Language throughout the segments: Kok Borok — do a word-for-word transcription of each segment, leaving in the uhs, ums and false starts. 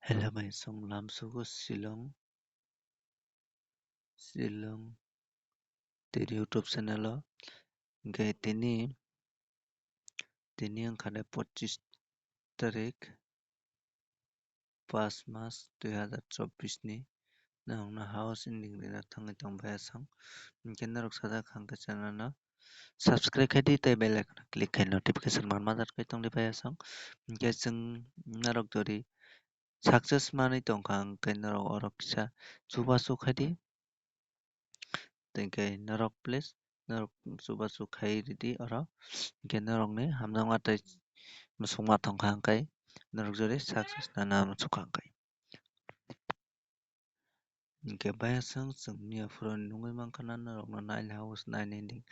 Hello, bai song lamsugo Shillong, Shillong tini YouTube channel o. Hingke tini, tini wngkha de pochis tarik, pas mas dui hazar chobbish ni. Norokno house ending rina thangwi tong bai asong. Hingke norok sajak hangke channel no subscribe khai di tei bell icon click khai notification manma jat khai tong di bai asong. Hingke chwng norok jori success manwi tongkha, hingke norok oro kisa chubachu khai di. Tei hingke norok please, norok chubachu khai ridi oro, hingke norokni hamjakma tei muchungma tongkha, hingke norok jori success nana muchungkha, hingke. Hingke bayasang chwng miya phuroni nungwi mankha na norokno nine house nine ending,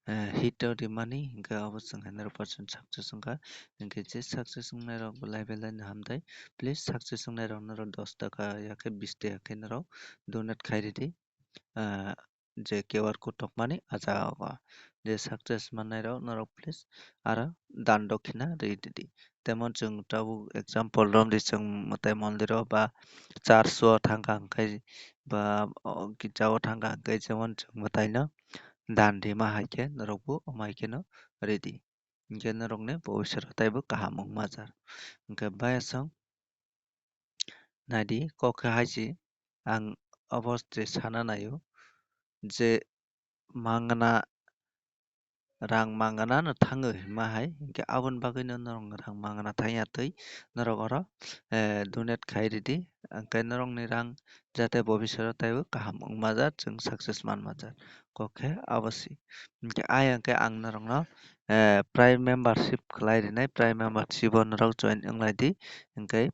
eh, hit o rimani, hingke abo chwng hundred percent success wngkha. Hingke je success wngnai rok belai belai no hamdai, please success wngnai rok norok dos taka ya khe bis taka khe norok donate khai ridi, ah, je Q R code tongmani ah jaga o. Je success mannai rok norok please aro dan dokhina ri ridi. Temon chwng tabuk example romdi, chwng mwtai mondir o ba church o thangkha hwnkhe ba o girja o thangkha hwnkhe jemon chwng mwtaino dan rima hai khe norokbo omo hai kheno ridi. Hingke norokni bobiswt taibo kaham wngma jar. Hingke bayasong naidi kok khe hai se ang obo je sana naio je mangna rang mangna no thangwi hima hai, hingke aboni bagwi no norok rang mangna thangya twi norok oro, eh, donate khai ridi, hingke norokni rang jate bobiswt o taibo kaham wngma jar, chwng success manma jar. Kok khe abo se. Hingke ayang khe ang norokno, eh, Prime membership khlai rinai, Prime membership o norok join wng lai di, hingke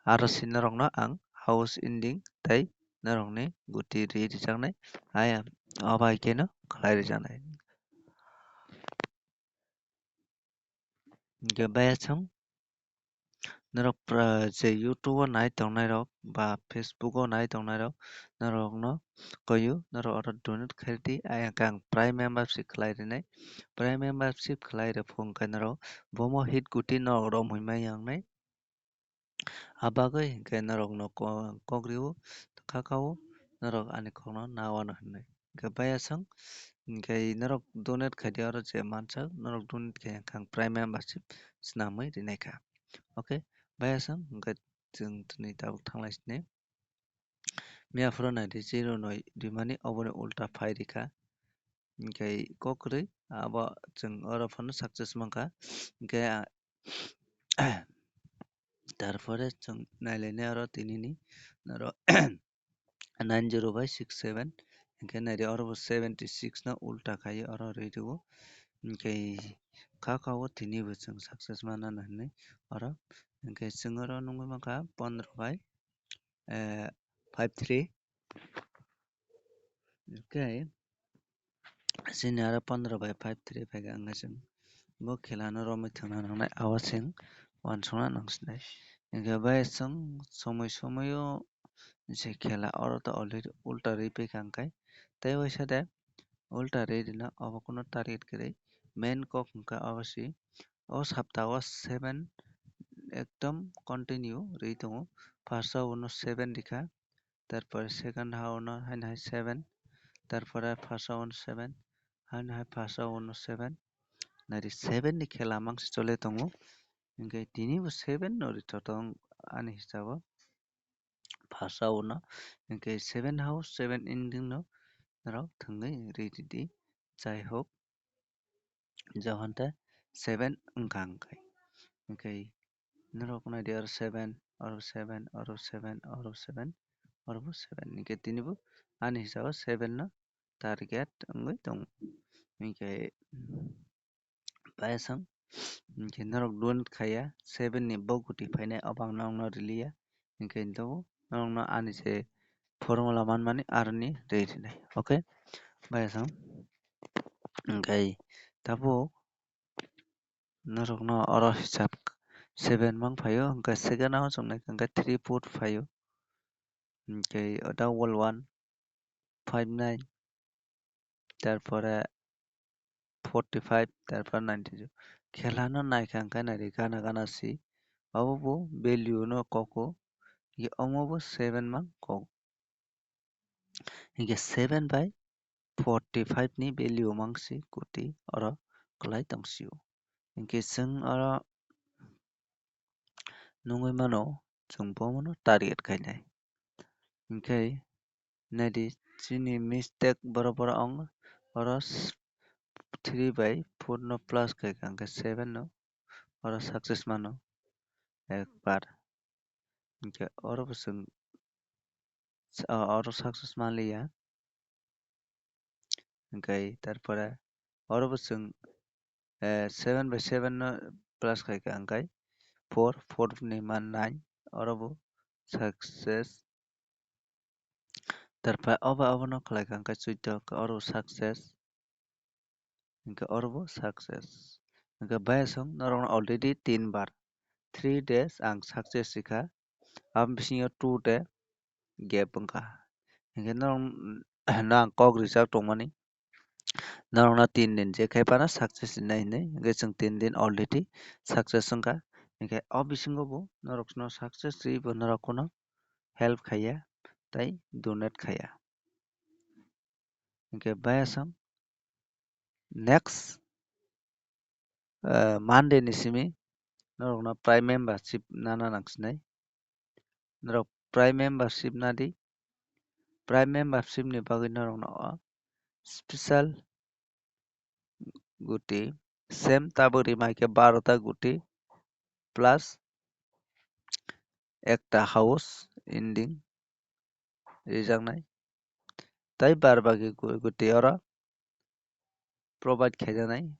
aro se norokno ang house ending tei norokni guti ri rijaknai, ayang obo hai kheno khlai rijaknai. Hingke bayasong norok pra-, je YouTube o nai tongnai rok ba Facebook o nai tongnai rok, norokno koiyo norok oro donate khai di, ayang khe ang Prime membership khlai rinai. Prime membership khlai rw phung khe norok bomo hit guti norok romwi ma yang nai. Abagwi hingke norokno ko-, kok rio, kha kao norok ani kokno nawano hinwi. Hingke bayasong hingke norok donate khaidi oro je mansak norok donate khe ang Prime membership swnamwi rinai kha. Okay, bayasong hingke chwng tini tabuk thanglai sini. Miya phuru naidi zero noi rimani oboni ulta phai rikha. Hingke kok kwrwi abo chwng oro phano success mankha. Hingke, ah, tarpore chwng nailainai oro tinini oro nine zero by six seven. Hingke naidi oro bo seventy six no ulta khai oro rwi rwo. Hingke kha kao tini bo chwng success manana hinwi oro. Hingke chwng oro nungwi mankha pondro by, eh, five three. Okay. Chini aro pondro by five three phaikha, wngkha chwng bo khela no romwi thwngna nangnai, abo chwng uansukna nangsinai. Hingke bai chwng somoi somoi o je khela oro to already ulta rwi paikha, hingkhe tei waisa de ulta rwi rwna obo kuno target kwrwi, main kok hingkha obo se o sapta o seven ekdom continue rwi tongo. First o uno seven rikha, tarpore second ha uno haino hai seven, tarpore first o uno seven, haino hai first o uno seven. Nari seven ni khela mangsi chole tongo, hingke tini bo seven no rwthotok ani hisabo. First o uno hingke seven house seven ending no norok thwngwi rwi ridi. Jai hok, johonte seven wngkha hingkhe. Hingkhe norok naidi oro seven, oro seven, oro seven, oro seven, oro bo seven. Hingkhe tini bo ani hisabo seven no target wngwi tongo. Hingkhe paisang, hingkhe norok donate khaiya, seven ni bo guti phainai, obo ang norokno riliya. Hingkhe tabuk norokno ani se formula manmani aroni rwi rinai. Okay, paisang, hingkhe tabuk norokno oro hisab seven mang phaio, hingkhe second o chwng naikha hingkhe three four phaio, hingkhe double one, five nine, tarpore forty five, tarpore ninety two. Khela no naikha hingkhe naidi gana gana si Abo bo value no kok o, hinkhe omo bo seven mang kok. Hinkhe seven by forty five ni value mang si kuti oro kwlai tong sio. Hinkhe chwng oro nungwi mano, chwng bomono target khainai. Hinkhe naidi chini mistake borok borok wng oro s-, three by four no plus khaikha hinkhe seven no oro success mano ekbar. Hinkhe oro bo chwng s-, o-, oro success manliya. Hinkhe tarpore oro bo chwng, eh, seven by seven no plus khaikha hinkhe four, four ni man nine, oro bo success. Tarpore obo, obono khlaikha hinkhe chuiddo, oro success. Hinkhe oro bo success. Hinkhe bayasong norokno already tin bar, three days ang success rikha. Aboni bisingo two day gap wngkha. Hinkhe norok no ang kok rijak tongmani. Norokno tin din je khai phano success rinai hinwi. Hinkhe chwng tin din already success wngkha. Hinkhe o bisingo bo norokno success riwi bo norok kuno help khaiya tei donate khaiya. Hinkhe bayasong next, eh, Monday ni simi norokno Prime membership nana nang sinai. Norok Prime membership nadi. Prime membership ni bagwi norokno o special guti same tabuk rima khe barota guti plus ekta house ending rijaknai. Tai bar bagi gu-, guti oro provide khaijaknai.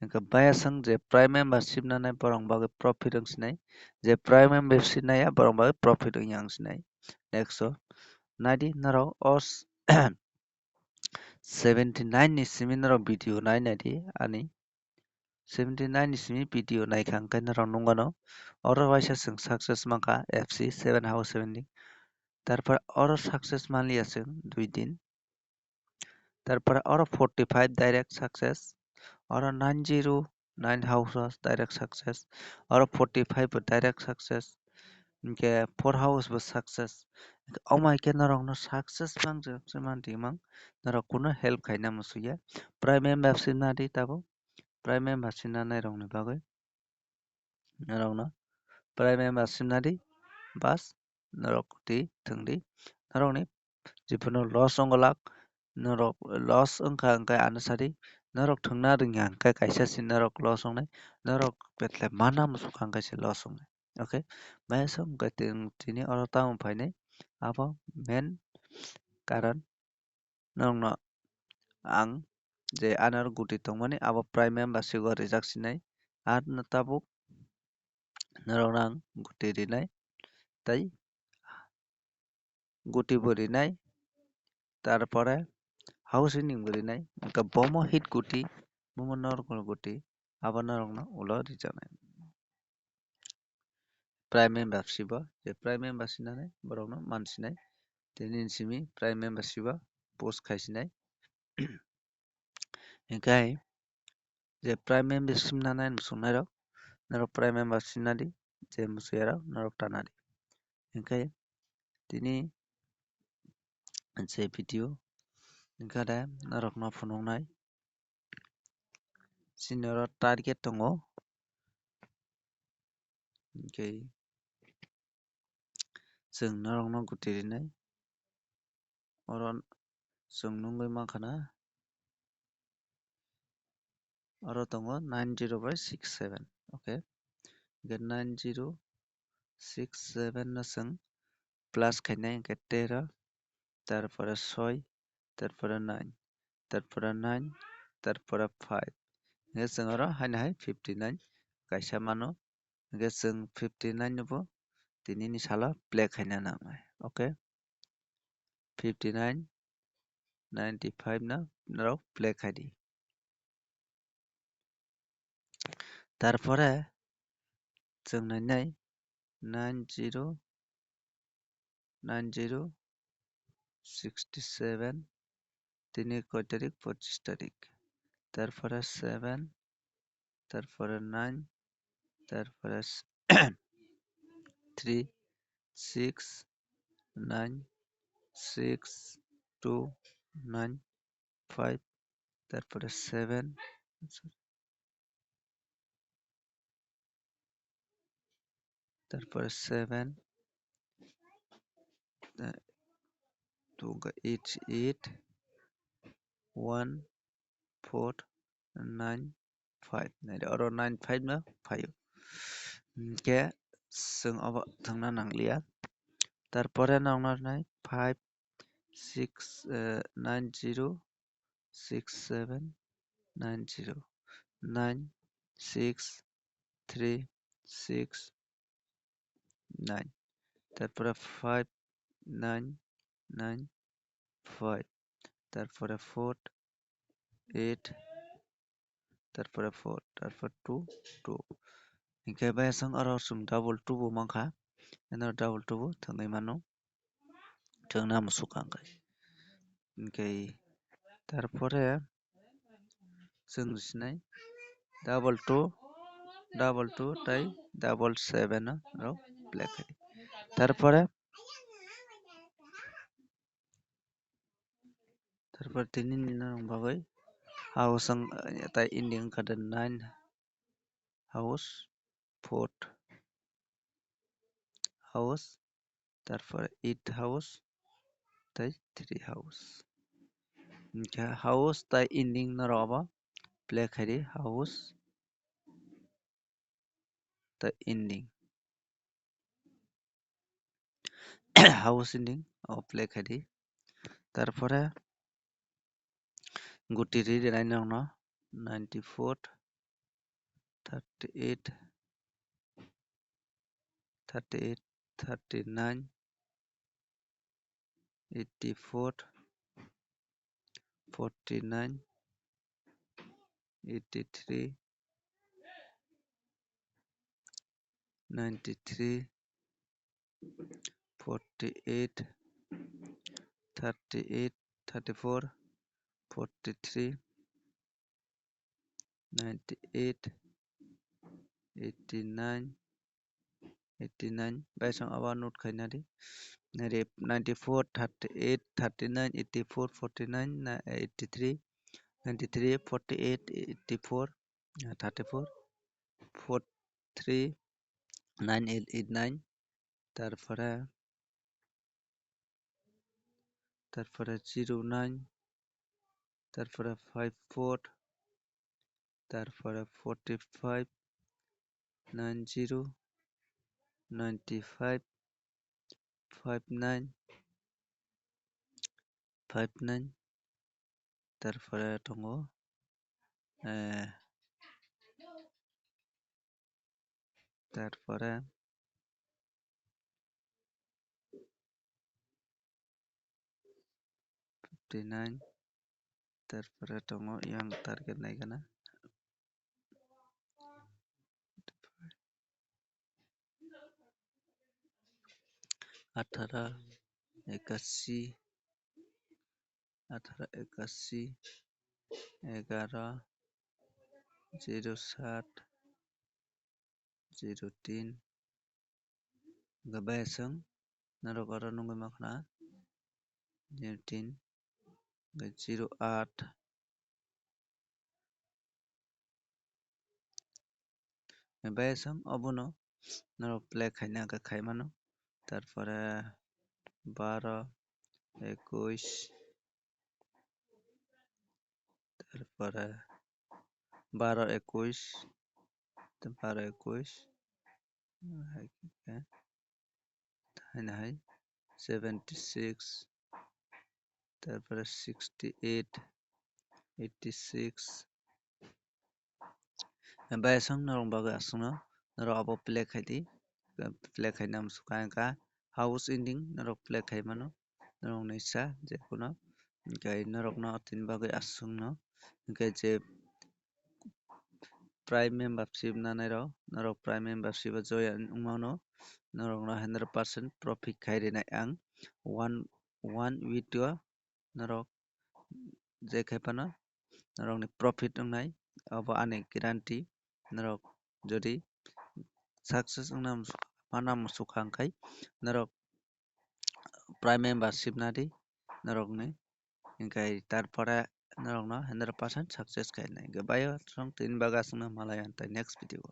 Hinkhe bayasong je Prime membership nanai borok bagwi profit wng sinai. Je Prime membership naiya borok bagwi profit wngya wng sinai. Next o naidi norok o s-, seventy nine ni simi norok video nai naidi ani. Seventy nine ni simi video naikha hinkhe norok nukmano. Oro waisa chwng success mankha F C seven house seventy. Tarpor oro success manliya chwng dui din. Tarpore oro forty five direct success, oro nine zero nine house o direct success, oro forty five bo direct success, hinkhe four house bo success. Omo hai khe norokno success manjak se manti mang, norok kuno help khaina musuya. Prime membership nadi tabuk, Prime membership nanai rokni bagwi norokno Prime membership nadi, bas norok twi thwngdi. Norokni jiphano loss wngo lak, norok loss wngkha hwnkhe ano sadi, norok thwngna rwngya hwnkhe kaisa se norok loss wngnai, norok betlai mana muchukha hwnkhe se loss wngnai. Okay, maya se wngkha tini oro tamo phainai, abo main karon. Norokno ang je ano guti tongmani abo Prime membership o rijak sinai, ar no tabuk norokno ang guti rinai, tei guti bo rinai, tarpore house ending bo rinai, hwnkhe bomo hit guti, bomo normal guti, abo norokno ulo rijaknai. Prime membership o, je Prime membership nanai borokno mansinai, tini simi Prime membership o post khaisinai. Hinkhe je Prime membership nanai muchungnairok, norok Prime membership nadi, je muchuyarok norok tanadi. Hinkhe tini je video hinkhe de norokno phunuknai. Chini oro target tongo. Hinkhe chwng norokno guti rinai. Oro chwng nugwi mankha na. Oro tongo nine zero by six seven. Okay. Hinkhe nine zero six seven no chwng plus khainai hinkhe tero, tarpore soi, tarpore nine, tarpore nine, tarpore five. Hinkhe chwng oro haino hai fifty nine kaisa mano. Hinkhe chwng fifty nine no bo tini ni salo play khaina nangnai. Okay. Fifty nine, ninety five no norok play khaidi. Tarpore chwng nainai nine zero, nine zero, sixty seven, tini koi tarik? Pochis tarik. Tarpore seven, tarpore nine, Tarpore three, six, nine, six, two, nine, five, tarpore seven, tarpore seven, eh, two, eight, eight, one, four, nine, five. Nai oro nine five no phaio. Hingke chwng obo thangna nangliya. Tarpore nokna nai five, six, eh, nine, zero, six, seven, nine, zero, nine, six, three, six, nine. Tarpore five, nine, nine, five. Tarpore four, eight. Tarpore four, tarpore two, two. Hingke bai aswng oro chwng double two bo mankha. Eno double two bo thangwi mano. Thangna musuk ang kai. Hingke tarpore chwng sinai double two, double two tei double seven no rok play khai. Tarpore, tarpore tini ni norok bagwi house wng, eh, tai ending wngkha de nine house, four house, tarpore eight house, tei three house. Hingke house tei ending norok obo play khaidi, house tei ending. House ending o play khaidi. Tarpore guti ri rinai nokno ninety four, thirty eight, thirty eight, thirty nine, eighty four, forty nine, eighty three, ninety three, forty eight, thirty eight, thirty four, forty three, ninety eight, eighty nine, eighty nine, bai song abo note khaina di. Nai re ninety four, thirty eight, thirty nine, eighty four, forty nine, na eighty three, ninety three, forty eight, eighty four, ah, thirty four, four three, nine eight eight nine, tarpore, tarpore zero nine, tarpore five four, tarpore forty five, nine zero, ninety five, five nine, five nine, tarpore tongo, eh, tarpore fifty nine, tarpore tongo yang target naikana. Atharo ekashi, atharo ekashi, egaro, zero sat, zero tin. Hingke bai aswng norok oro nugwi mankha na zero tin, hingke zero aat. Bai aswng obono norok play khaina khe khaimano. Tarpore baro, ekush, tarpore baro, ekush, baro, ekush, hai khe, haino hai seventy six, tarpore sixty eight, eighty six. Bai aswng norok bagwi aswkno norok abo play khaidi, play khaina muchukha wngkha house ending norok play khaimano norokni sa jekuno, hwnkhe norokno tini bagwi aswkno hwnkhe je Prime membership nanai rok, norok Prime membership o join wngmano, norokno hundred percent profit khai rinai ang. One, one week o norok je khai phano norokni profit wngnai, obo ani guarantee. Norok jodi success wngna musu-, mana muchukha, hwnkhe norok Prime membership nadi norokni, hwnkhe tarpore norokno hundred percent success khainai. Hwnkhe bayo chwng tini bagwi aswkno malai ang tei next video o.